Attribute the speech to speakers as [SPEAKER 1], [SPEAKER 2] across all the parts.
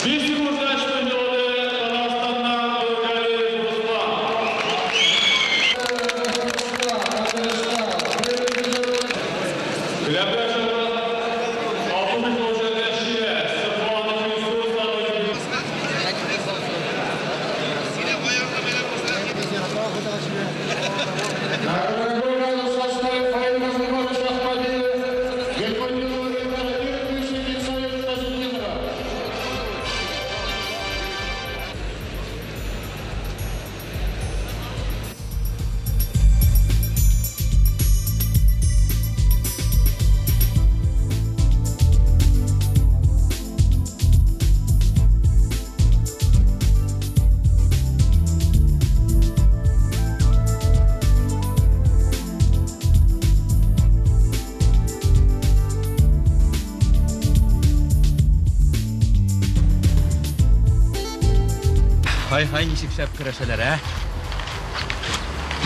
[SPEAKER 1] 5 секунд өстен юлы Татарстаннан Нургалиев Руслан. Кләпәшева 69 нәтиҗә Сыртланов Илсур.
[SPEAKER 2] Һай-һай, ничек шәп көрәшәләр, ә?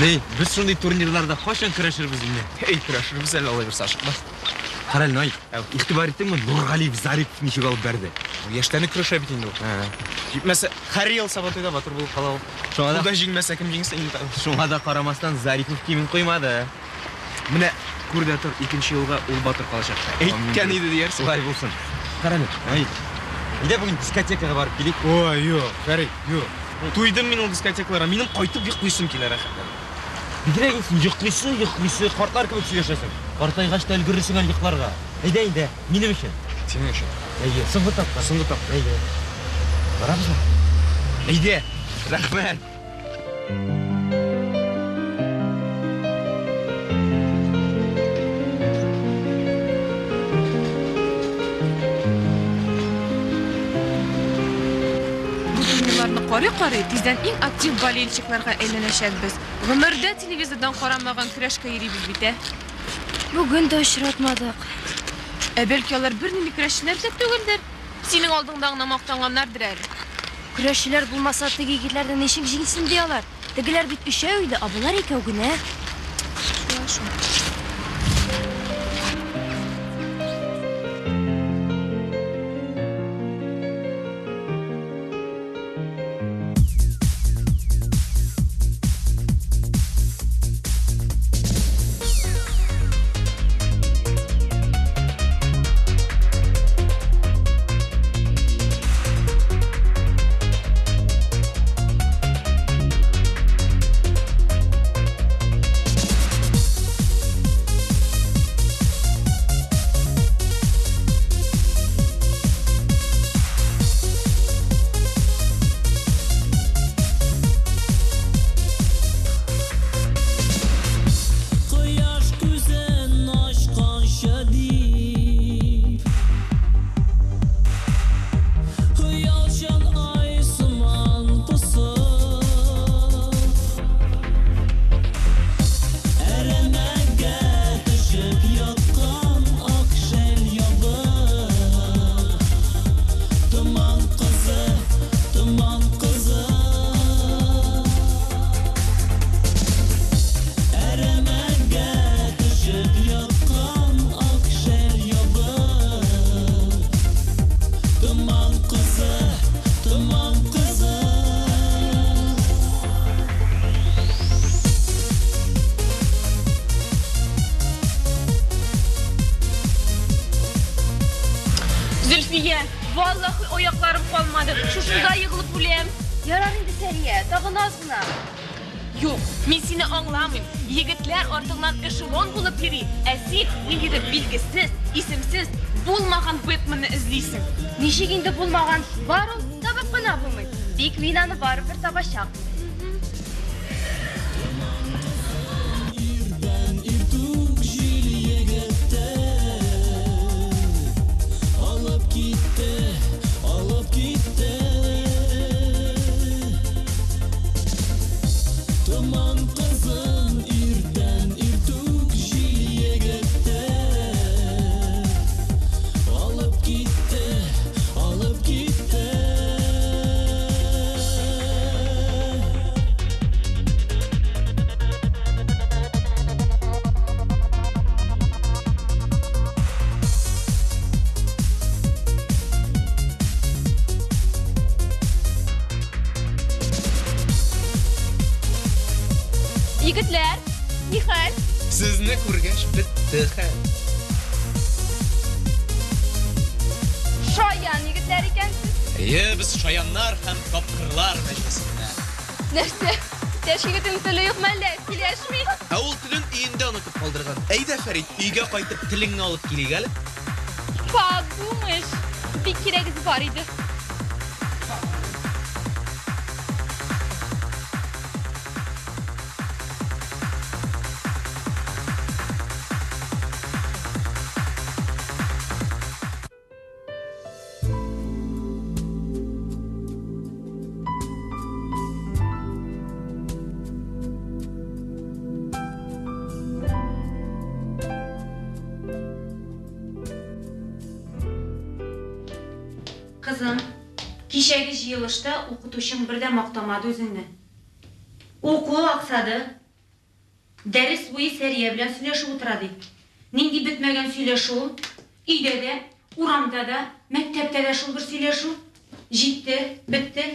[SPEAKER 2] Ни, без шундый турнирларда кайчан көрәшербез инде?
[SPEAKER 3] Эй, көрәшербез әле алай булса, ашыкма.
[SPEAKER 2] Кара әле, Наил, игътибар иттеңме, Нургалиев Зарипов ничек алып бәрде?
[SPEAKER 3] Яшьтән үк көрәшә бит инде ул. Җитмәсә, һәр ел Сабантуйда батыр булып кала ул.
[SPEAKER 2] Шуңа да
[SPEAKER 3] Ул да җиңмәсә, кем җиңсен инде тагын?
[SPEAKER 2] Шуңа да карамастан Зарипов кимен куймады.
[SPEAKER 3] Менә күр дә тор, икенче елга ул батыр калачак. Әйткән иде диярсең.
[SPEAKER 2] Шулай булсын. Кара әле, Наил. Әйдә бүген дискотекага барып килик.
[SPEAKER 3] Ой, юк, Фәрит, юк. Туйдым мин ул дискотекаларга. Минем кайтып йоклыйсым килә рәхәтләнеп.
[SPEAKER 2] Бигрәк син йоклыйсы, йоклыйсы, картлар кебек сөйләшәсең. Картайгач та өлгерерсең әле йокларга. Әйдә инде, минем өчен.
[SPEAKER 3] Синең өчен.
[SPEAKER 2] Әйе, соңгы тапкыр.
[SPEAKER 3] Соңгы тапкыр.
[SPEAKER 2] Әйе. Барабызмы?
[SPEAKER 3] Әйдә.
[SPEAKER 2] Рәхмәт.
[SPEAKER 4] Бу турнирларны карый-карый, тиздән иң актив болельщикларга әйләнәчәкбез. Гомердә телевизордан карамаган көрәшкә йөрибез бит, ә?
[SPEAKER 5] Бүген дә очратмадык.
[SPEAKER 4] Ә бәлки алар бернинди көрәшчеләр дә түгелдер? Синең алдыңда гына мактанганнардыр әле.
[SPEAKER 5] Көрәшчеләр булмаса, теге егетләрне ничек җиңсен ди алар? Тегеләр бит өчәү иде, ә болар икәү генә.
[SPEAKER 4] Шулай шул.
[SPEAKER 6] Кояш күзен ачканчы дип, Оялчан ай сыман посып, Әрәмәгә төшеп яткан ак шәл ябып, Томан кызы, томан кызы. Әрәмәгә төшеп яткан ак шәл ябып, Томан кызы, томан кызы.
[SPEAKER 4] Зөлфия, валлаһи аякларым калмады. Шушында егылып үләм.
[SPEAKER 5] Ярар инде, Сәрия, тагын аз гына.
[SPEAKER 4] Юк, мин сине аңламыйм. Егетләр артыңнан эшелон булып йөри, ә син ниндидер билгесез, исемсез, булмаган Бэтменны эзлисең.
[SPEAKER 5] Ничек инде булмаган? Бар ул, табып кына булмый. Тик мин аны барыбер табачак.
[SPEAKER 6] Иртән иртүк җил егетте алып китте, алып китте. Томан кызын иртән иртүк җил егетте алып китте, алып китте.
[SPEAKER 4] Егетләр, нихәл?
[SPEAKER 3] Сезне күргәч бетте хәл.
[SPEAKER 4] Шаян егетләр икәнсез.
[SPEAKER 3] Әйе, без шаяннар һәм тапкырлар мәҗлесендә.
[SPEAKER 4] Нәрсә? Яшь егетнең теле юк мәллә? Сөйләшми.
[SPEAKER 3] Ә ул телен өендә онытып калдырган. Әйдә, Фәрит, өйгә кайтып телеңне алып килик әле.
[SPEAKER 4] Подумаешь, бик кирәгез бар иде.
[SPEAKER 7] Кызым, кичәге җыелышта укытучың бер дә мактамады үзеңне. Уку аксады. Дәрес буе Сәрия белән сөйләшеп утыра ди. Нинди бетмәгән сөйләшү ул? Өйдә дә, урамда да, мәктәптә дә шул бер сөйләшү. Җитте, бетте.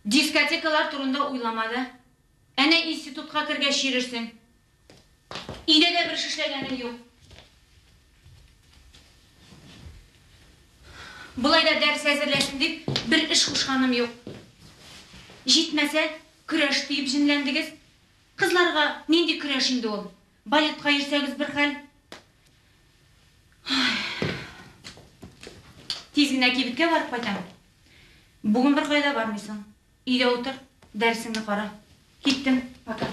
[SPEAKER 7] Дискотекалар турында уйлама да. Әнә институтка кергәч йөрерсең. Өйдә дә бер эш эшләгәнең юк. Болай да дәрес әзерләсен дип бер эш кушканым юк. Җитмәсә, көрәш диеп җенләндегез. Кызларга нинди көрәш инде ул? Балетка йөрсәгез бер хәл. Тиз генә кибеткә барып кайтам. Бүген бер кая да бармыйсың. Өйдә утыр, дәресеңне кара. Киттем, пока.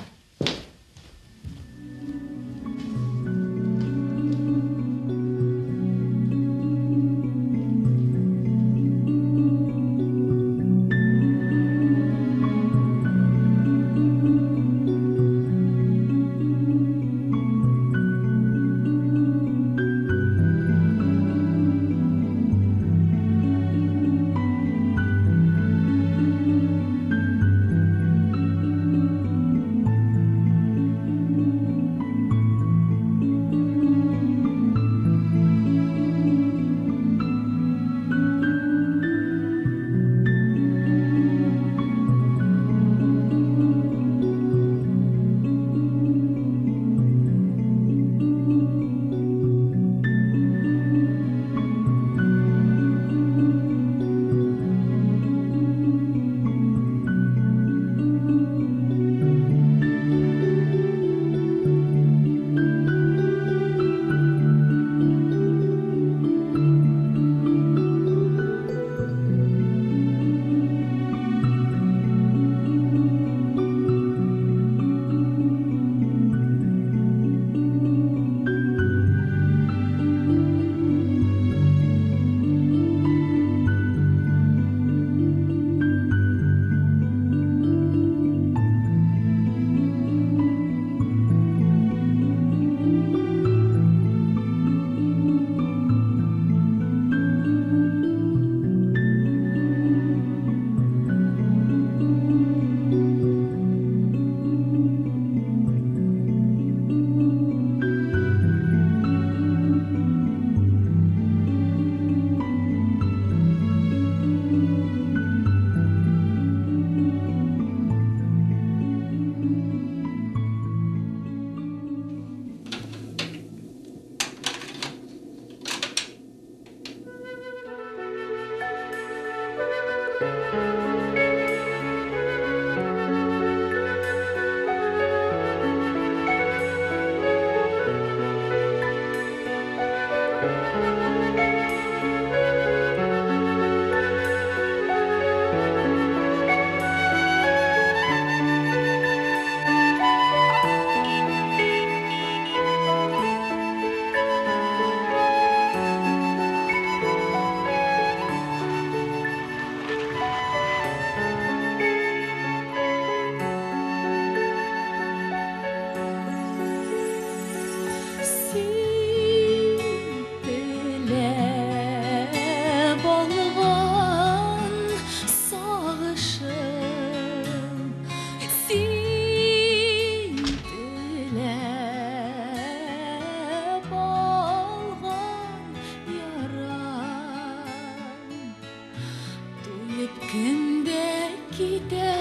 [SPEAKER 8] Кем дә китә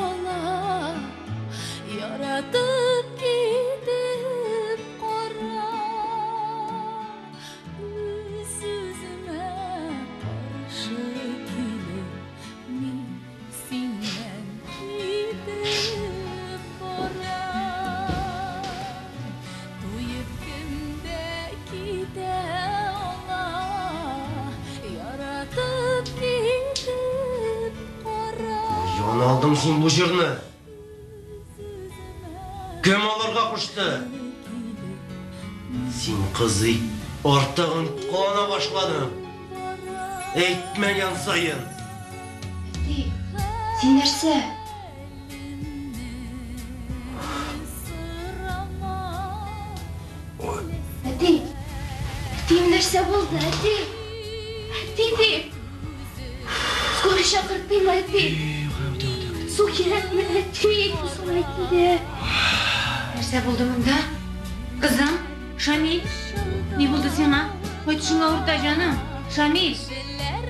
[SPEAKER 8] ала, яратып.
[SPEAKER 2] алдың син бу җырны? Кем алырга кушты? Син, кызый, артыгын кылана башладың. Әйтмәгән саен.
[SPEAKER 5] Әти, син нәрсә? Әти, әтием нәрсә булды, әти? Әти дип. Скорый чакыртыйм, әти. Су кирәкме, әти? Су әйтте.
[SPEAKER 7] Нәрсә булды монда? Кызым, Шамил, ни булды сиңа? Ой, тешең авырта, җаным. Шамил,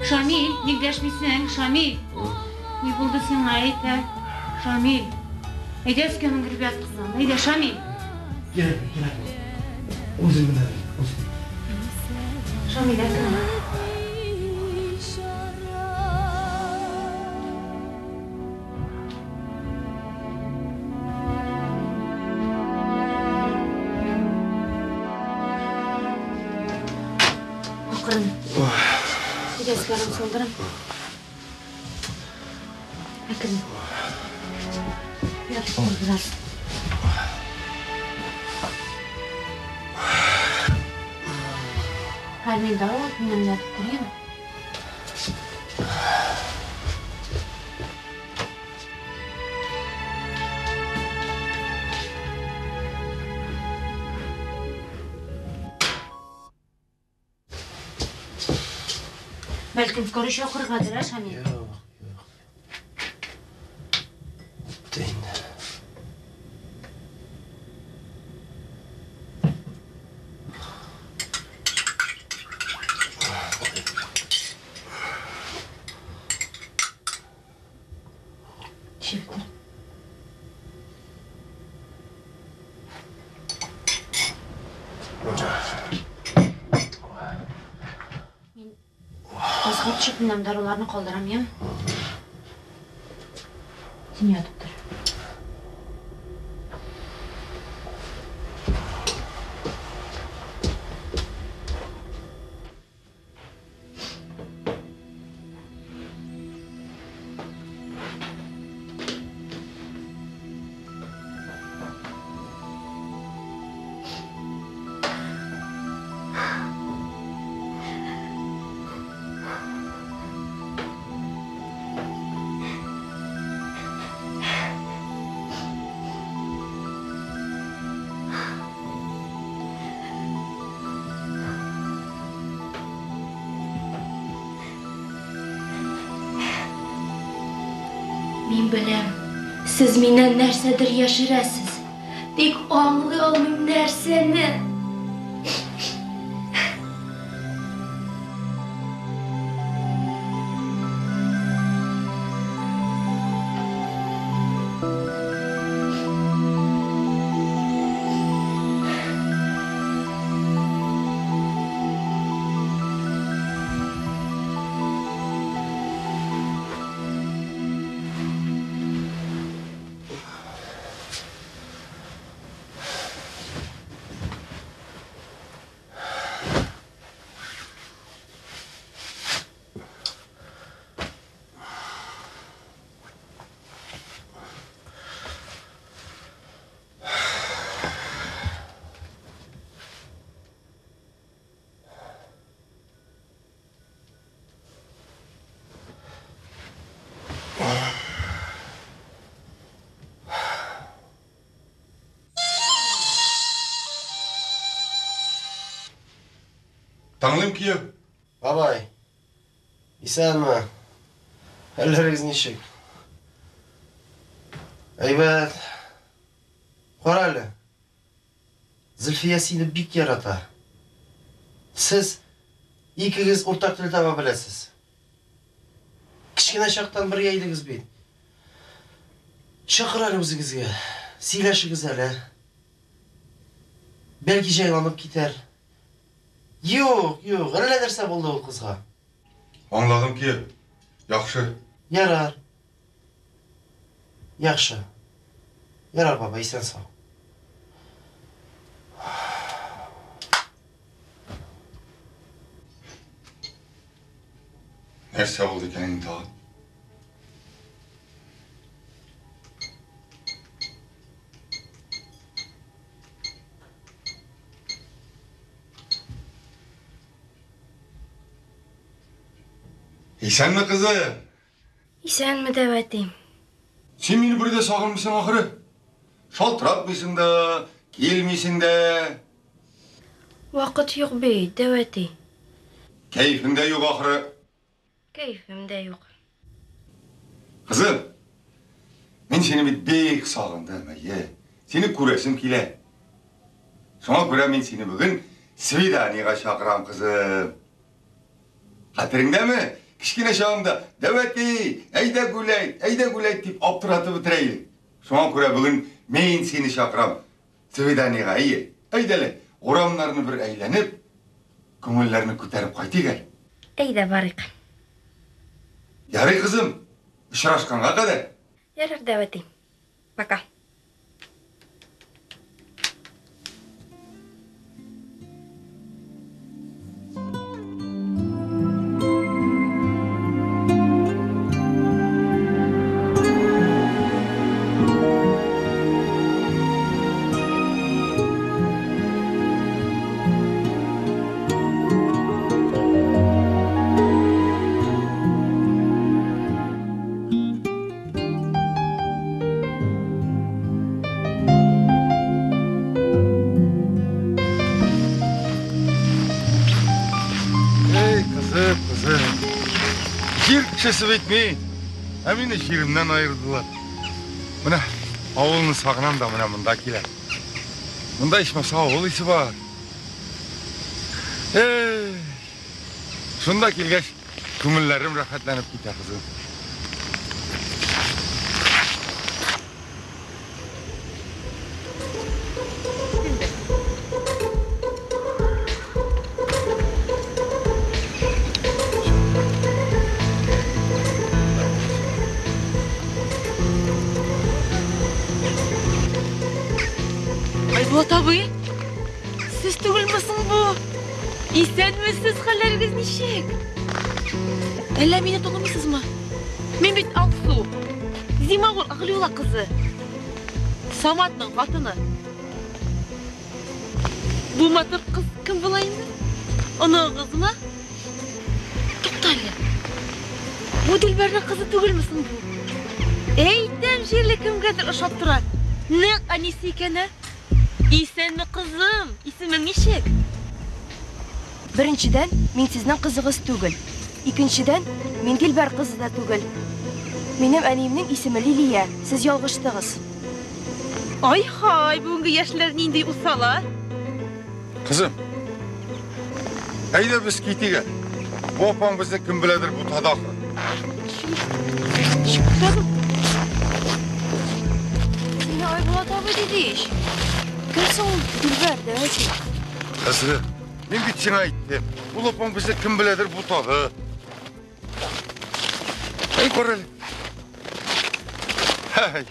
[SPEAKER 7] Шамил, ник дәшмисең? Шамил, ни булды сиңа, әйт, ә? Шамил, әйдә өскә менгереп ят, кызым. Әйдә, Шамил.
[SPEAKER 2] Кирәкми, кирәкми. Үзем менәм, үзем.
[SPEAKER 7] Шамил, әкрен. Акрын. Әйдә, өсләрен салдырам. Әкрен. Ятып тор бераз. Хәзер мин дару алып менәм, ятып тор, яме? Бәлкем, скорый чакырыргадыр, ә, Шамил?
[SPEAKER 2] Юк, юк. Үтте инде.
[SPEAKER 7] Эчеп бетер. Мин азга төшеп менәм, даруларны калдырам, яме? Син ятып тор.
[SPEAKER 5] Мин беләм, сез миннән нәрсәдер яшерәсез. Тик аңлый алмыйм нәрсәне.
[SPEAKER 8] Тыңлыйм, кияү.
[SPEAKER 2] Бабай, исәнме? Хәлләрегез ничек? Әйбәт. Кара әле. Зөлфия сине бик ярата. Сез икегез уртак тел таба беләсез. Кечкенә чактан бергә идегез бит. Чакыр әле үзегезгә. Сөйләшегез әле. Бәлки җайланып китәр. Юк, юк, әллә нәрсә булды ул кызга.
[SPEAKER 8] Аңладым, кияү. Яхшы.
[SPEAKER 2] Ярар. Яхшы. Ярар, бабай, исән сау.
[SPEAKER 8] Нәрсә булды икән инде тагын? Исәнме, кызым?
[SPEAKER 5] Исәнме, дәү әти.
[SPEAKER 8] Син мине бер дә сагынмыйсың ахыры. Шалтыратмыйсың да, килмисең дә.
[SPEAKER 5] Вакыт юк бит, дәү әти.
[SPEAKER 8] Кәефең дә юк ахыры.
[SPEAKER 5] Кәефем дә юк.
[SPEAKER 8] Кызым, мин сине бит бик сагындым, әйе. Сине күрәсем килә. Шуңа күрә мин сине бүген свиданиега чакырам, кызым. Хәтереңдәме? Кечкенә чагымда, дәү әти, әйдә гүләйт, әйдә гүләйт дип аптыратып бетерә идең. Шуңа күрә бүген мин сине чакырам свиданиега, әйе. Әйдә әле, урамнарны бер әйләнеп, күңелләрне күтәреп кайтыйк әле.
[SPEAKER 5] Әйдә барыйк.
[SPEAKER 8] Ярый, кызым, очрашканга кадәр.
[SPEAKER 5] Ярар, дәү әти. Пока.
[SPEAKER 8] Эй, кызым, кызым. Җир кешесе бит мин. Ә мине җиремнән аердылар. Менә авылны сагынам да менә монда киләм. Монда ичмаса авыл исе бар. Эй, шунда килгәч, күңелләрем рәхәтләнеп китә, кызым.
[SPEAKER 4] Айбулат абый, сез түгелме соң бу? Исәнмесез, хәлләрегез ничек? Әллә мине танымыйсызмы? Мин бит Алсу. Зимагур Әгълиулла кызы. Саматның хатыны. Бу матур кыз кем була инде? Оныгыгызмы? Тукта әле. Бу Дилбәрнең кызы түгелме соң бу? Әйтәм җирле кемгәдер ошап тора. Нәкъ әнисе икән, ә? Исәнме, кызым? Исемең ничек?
[SPEAKER 5] Беренчедән, мин сезнең кызыгыз түгел. Икенчедән, мин Дилбәр кызы да түгел. Минем әниемнең исеме Лилия. Сез ялгыштыгыз.
[SPEAKER 4] Ай-һай, бүгенге яшьләр нинди усалар.
[SPEAKER 8] Кызым, әйдә без китик әле. Бу апаң безне кем беләдер бутады ахры.
[SPEAKER 5] Сине Айбулат абый диде ич. Кем соң ул Дилбәр, дәү әти?
[SPEAKER 8] Кызым, мин бит сиңа әйттем. Ул апаң безне кем беләдер бутады. Әй, кара әле. Һәй.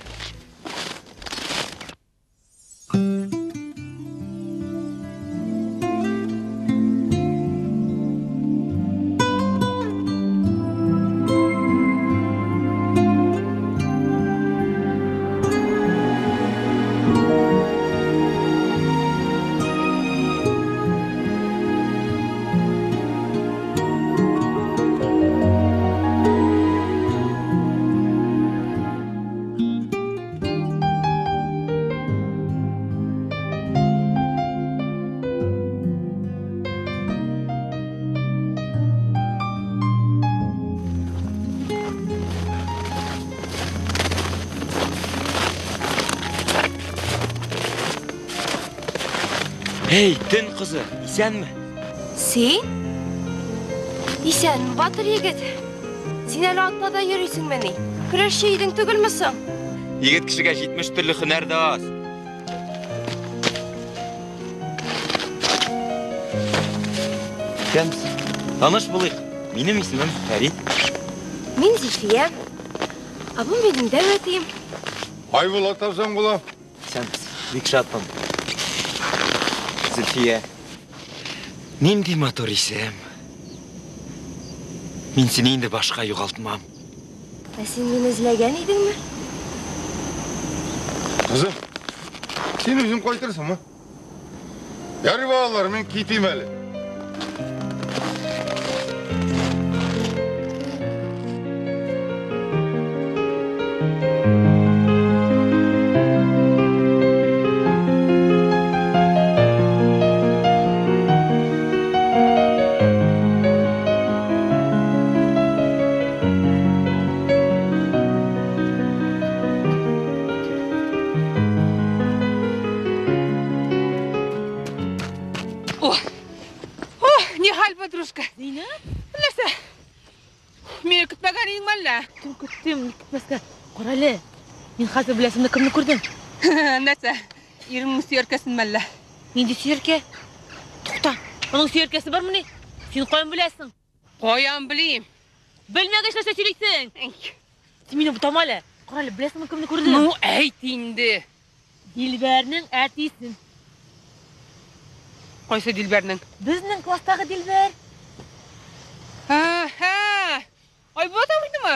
[SPEAKER 2] Эй, төн кызы, исәнме?
[SPEAKER 5] Син? Исәнме, батыр егет? Син әле атта да йөрисеңмени? Көрәшче идең түгелме соң?
[SPEAKER 2] Егет кешегә 70 төрле һөнәр дә аз. Исәнмесез. Таныш булыйк. Минем исемем Фәрит.
[SPEAKER 5] Мин Зөлфия. Ә бу минем дәү әтием.
[SPEAKER 8] Айбулат абзаң була.
[SPEAKER 2] Исәнмесез. Бик шатмын. Зөлфия. Нинди матур исем. Мин сине инде башка югалтмам.
[SPEAKER 5] Ә син мине эзләгән идеңме?
[SPEAKER 8] Кызым, син үзең кайтырсыңмы? Ярый, балалар, мин китим әле.
[SPEAKER 9] подружка.
[SPEAKER 4] Зәйнәп?
[SPEAKER 9] Нәрсә? Мине көтмәгән идеңме әллә?
[SPEAKER 4] Көттем, көттем, ник көтмәскә? Кара әле. Мин хәзер беләсеңме кемне күрдем?
[SPEAKER 9] Нәрсә? Иреңнең сөяркәсенме әллә?
[SPEAKER 4] Нинди сөяркә? Тукта, аның сөяркәсе бармыни? Син каян беләсең?
[SPEAKER 9] Каян белим?
[SPEAKER 4] Белмәгәч нәрсә сөйлисең? Син мине бутама әле. Кара әле, беләсеңме кемне күрдем?
[SPEAKER 9] Ну, әйт инде.
[SPEAKER 4] Дилбәрнең әтисен.
[SPEAKER 9] Кайсы Дилбәрнең?
[SPEAKER 4] Безнең класстагы Дилбәр.
[SPEAKER 9] Һә, Айбулат абыйнымы?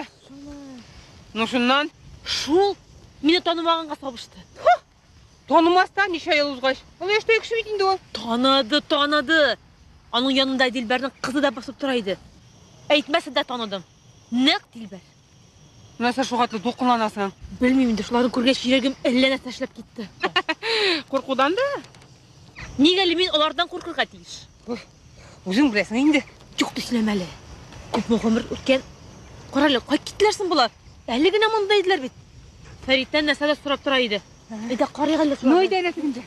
[SPEAKER 9] Ну, шуннан?
[SPEAKER 4] Шул мине танымаганга сабышты.
[SPEAKER 9] Танымастан ничә ел узгач. Ул яшьтәге кеше бит инде ул.
[SPEAKER 4] Таныды, таныды. Аның янында Дилбәрнең кызы да басып тора иде. Әйтмәсә дә таныдым. Нәкъ Дилбәр.
[SPEAKER 9] Нәрсә шул хәтле дулкынланасың?
[SPEAKER 4] Белмим инде, шуларны күргәч йөрәгем әллә нәрсә эшләп китте.
[SPEAKER 9] Куркудан да?
[SPEAKER 4] Нигә әле мин алардан куркырга тиеш?
[SPEAKER 9] Үзең беләсең инде.
[SPEAKER 4] Юк дип сөйләмә әле. Күпме гомер үткән. Кара әле, кая киттеләр соң болар? Әле генә монда иделәр бит. Фәриттән нәрсәдер сорап тора иде. Әйдә карыйк әле
[SPEAKER 9] Ну, әйдә әнә тегендә.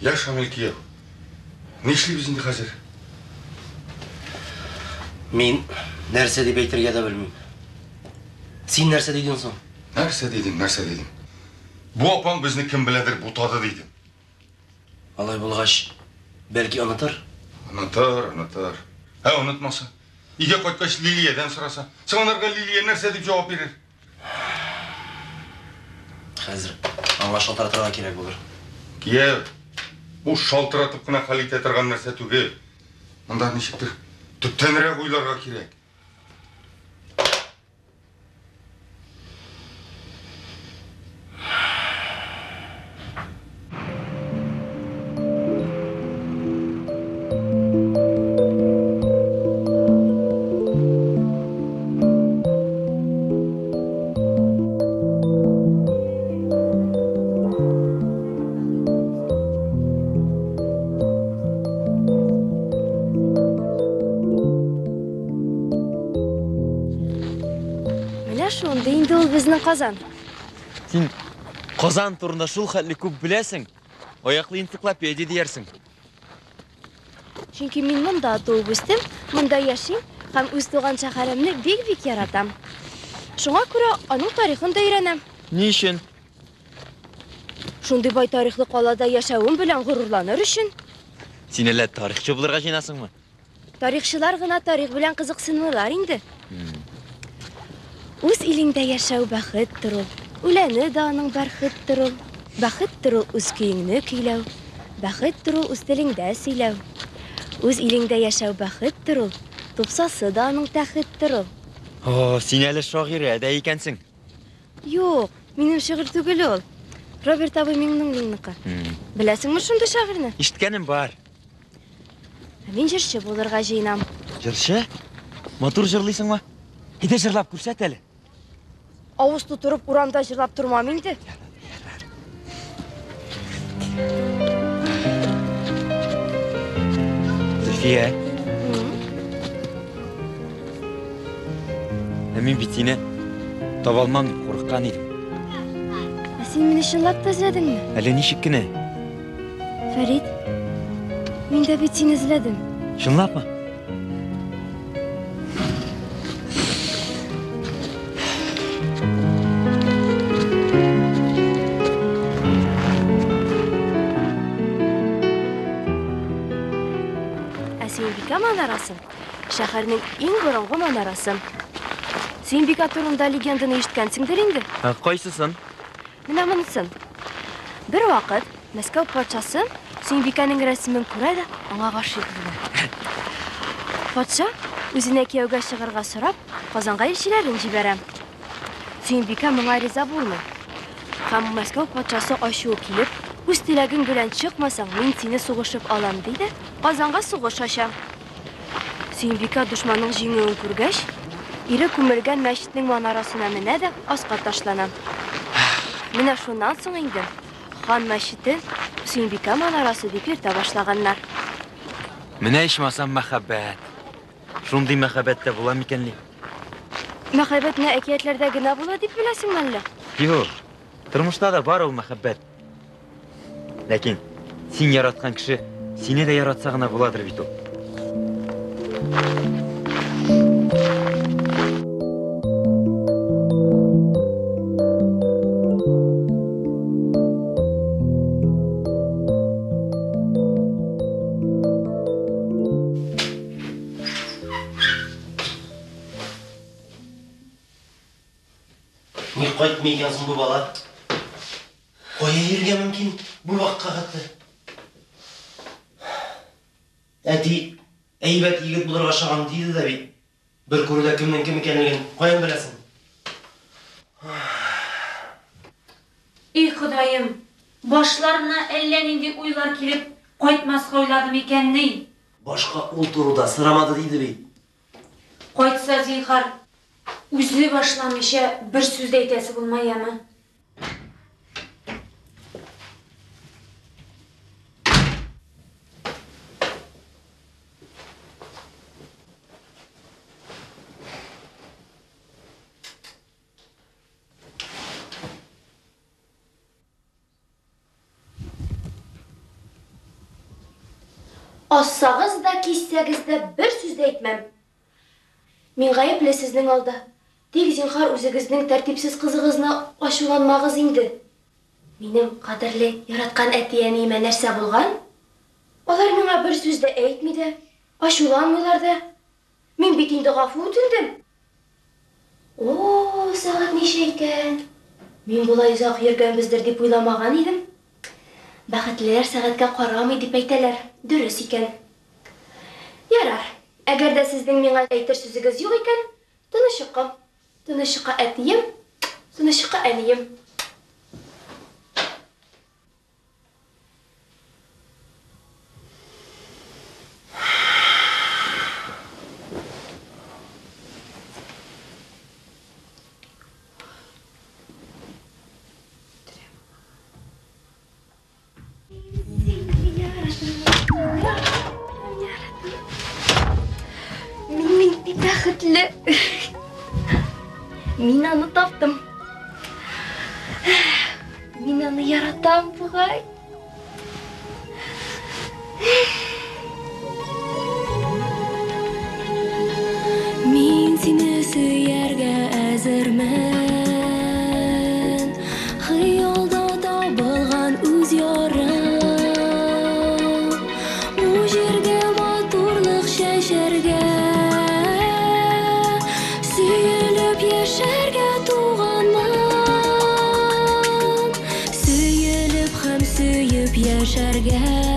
[SPEAKER 8] Я, Шамил кияү, нишлибез инде хәзер?
[SPEAKER 2] Мин нәрсә дип әйтергә дә белмим. Син нәрсә дидең соң?
[SPEAKER 8] Нәрсә дидем, нәрсә дидем? Бу апаң безне кем беләдер бутады дидем.
[SPEAKER 2] Алай булгач, бәлки онытыр?
[SPEAKER 8] Онытыр, онытыр. Ә онытмаса? Өйгә кайткач Лилиядән сораса, соң анарга Лилия нәрсә дип җавап бирер?
[SPEAKER 2] Хәзер аңа шалтыратырга кирәк булыр.
[SPEAKER 8] Кияү, бу шалтыратып кына хәл итә торган нәрсә түгел. Монда ничектер төптәнрәк уйларга кирәк.
[SPEAKER 5] Менә шундый инде ул безнең Казан.
[SPEAKER 2] Син Казан турында шул хәтле күп беләсең. Аяклы энциклопедия диярсең.
[SPEAKER 5] Чөнки мин монда туып үстем, монда яшим һәм үз туган шәһәремне бик-бик яратам. Шуңа күрә аның тарихын да өйрәнәм.
[SPEAKER 2] Ни өчен?
[SPEAKER 5] Шундый бай тарихлы калада яшәвем белән горурланыр өчен.
[SPEAKER 2] Син әллә тарихчы булырга җыенасыңмы?
[SPEAKER 5] Тарихчылар гына тарих белән кызыксынмыйлар инде. Үз илеңдә яшәү бәхеттер ул. Үләне дә аның бәрхеттер ул. Бәхеттер ул үз көеңне көйләү. Бәхеттер ул үз телеңдә сөйләү. Үз илеңдә яшәү бәхеттер ул. Тупсасы да аның тәхеттер ул.
[SPEAKER 2] О, син әле шагыйрә дә икәнсең.
[SPEAKER 5] Юк, минем шигырь түгел ул. Роберт абый Миңнуллинныкы. Беләсеңме шундый шагыйрьне?
[SPEAKER 2] Ишеткәнем бар.
[SPEAKER 5] Ә мин җырчы булырга җыенам.
[SPEAKER 2] Җырчы? Матур җырлыйсыңмы? Әйдә җырлап күрсәт әле.
[SPEAKER 5] Авыз тутырып урамда җырлап тормам инде.
[SPEAKER 2] Зөлфия. Ә мин бит сине таба алмам дип курыккан идем.
[SPEAKER 5] Ә син мине чынлап та эзләдеңме?
[SPEAKER 2] Әле ничек кенә?
[SPEAKER 5] Фәрит, мин дә бит сине эзләдем.
[SPEAKER 2] Чынлапмы?
[SPEAKER 5] Ә Сөембикә манарасы шәһәрнең иң борынгы манарасы. Сөембикә турында легенданы ишеткәнсеңдер инде.
[SPEAKER 2] Ә кайсысын?
[SPEAKER 5] Менә монысын. Бер вакыт Мәскәү патшасы Сөембикәнең рәсемен күрә дә аңа гашыйк була. Патша үзенә кияүгә чыгарга сорап, Казанга илчеләрен җибәрә. Сөембикә моңа риза булмый. Һәм Мәскәү патшасы ачуы килеп, үз теләгең белән чыкмасаң, мин сине сугышып алам, ди дә Казанга сугыш ача. Сөембикә дошманның җиңүен күргәч, ире күмелгән мәчетнең манарасына менә дә аска ташлана. Менә шуннан соң инде хан мәчете Сөембикә манарасы дип йөртә башлаганнар.
[SPEAKER 2] Менә ичмасам мәхәббәт. Шундый мәхәббәт тә була микән ни?
[SPEAKER 5] Мәхәббәт менә әкиятләрдә генә була дип беләсеңме әллә?
[SPEAKER 2] Юк, тормышта да бар ул мәхәббәт. Ләкин Син яраткан кеше сине дә яратса гына буладыр бит ул.
[SPEAKER 10] Ник кайтмый икән соң бу бала? Кая йөрергә мөмкин бу вакытка хәтле? Әти, әйбәт егет булырга ошаган диде дә бит. Бер күрүдә кемнең кем икәнлеген каян беләсең?
[SPEAKER 7] И Ходаем, башларына әллә нинди уйлар килеп, кайтмаска уйлады микәнни?
[SPEAKER 10] Башка ул турыда сорамады диде бит.
[SPEAKER 7] Кайтса, зинһар, үзе башламыйча бер сүз дә әйтәсе булма, яме?
[SPEAKER 5] Ассагыз да, киссәгез дә бер сүз дә әйтмәм. Мин гаепле сезнең алда. Тик, зинһар, үзегезнең тәртипсез кызыгызны ачуланмагыз инде. Минем кадерле, яраткан әти-әниемә нәрсә булган? Алар миңа бер сүз дә әйтми дә, ачуланмыйлар да. Мин бит инде гафу үтендем. О, сәгать ничә икән? Мин болай озак йөргәнбездер дип уйламаган идем. Бәхетлеләр сәгатькә карамый дип әйтәләр. Дөрес икән. Ярар. Әгәр дә сезнең миңа әйтер сүзегез юк икән, тыныч йокы. Тыныч йокы, әтием, тыныч йокы, әнием. Мин нинди бәхетле. Мин аны таптым. Мин аны яратам бугай.
[SPEAKER 6] Мин сине сөяргә әзермен. Хыялда табылган үз ярым. Бу җиргә матурлык чәчәргә, сөелеп яшәргә туганмын. Сөелеп һәм сөеп яшәргә.